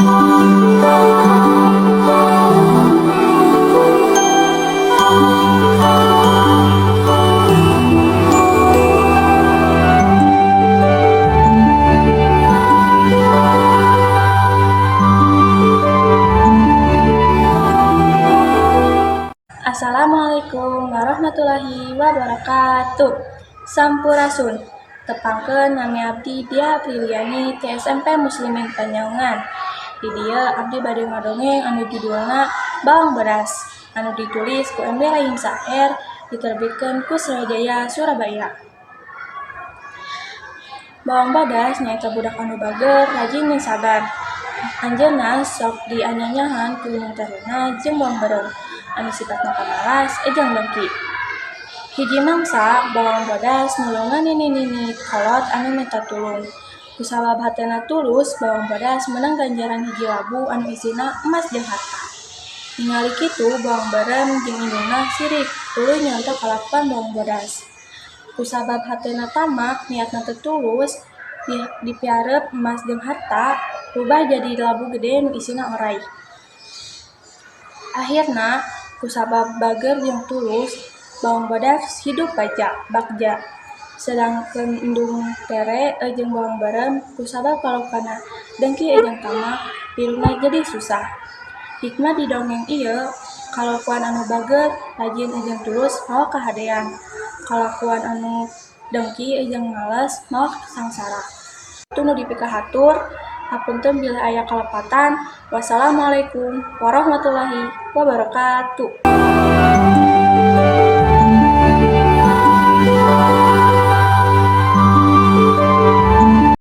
Assalamualaikum warahmatullahi wabarakatuh. Sampurasun. Tepangkeun, nami abdi Dia Apriliani ti SMP Muslimin Panyaungan. Di dieu abdi bade ngadongeng anu judulna Bawang Bodas, anu ditulis ku MB Rahim Saher, diterbitkeun ku Sriwijaya Surabaya. Bawang Bodas nyaeta budak anu bager, rajin jeung sabar. Anjeunna sok dianyanyahan ku indung terena jeung Bawang Beureum anu sipatna pamalas jeung dengki. Hiji mangsa, Bawang Bodas nulungan nini-nini kolot anu menta tulung. Kusabab hatena tulus, Bawang Bodas meunang ganjaran hiji labu anu isina emas jeung harta. Ningali kitu, Bawang Beureum jeung indungna sirik, tuluy nyonto kalakuan Bawang Bodas. Kusabab hatena tamak, niatna teu tulus, dipiharep emas jeung harta rubah jadi labu gede nu isina oray. Ahirna, kusabab bager jeung tulus, Bawang Bodas hidup bagja. Sedangkeun indung tere jeung Bawang Beureum, kusabab kalakuanna dengki jeung tamak, hirupna jadi susah. Hikmah di dongeng ieu, kalakuan anu bager, rajin jeung tulus mawa kahadean. Kalakuan anu dengki jeung males mawa sangsara. Kitu nu dipikahatur, hapunten bilih aya kalepatan. Wassalamualaikum warahmatullahi wabarakatuh.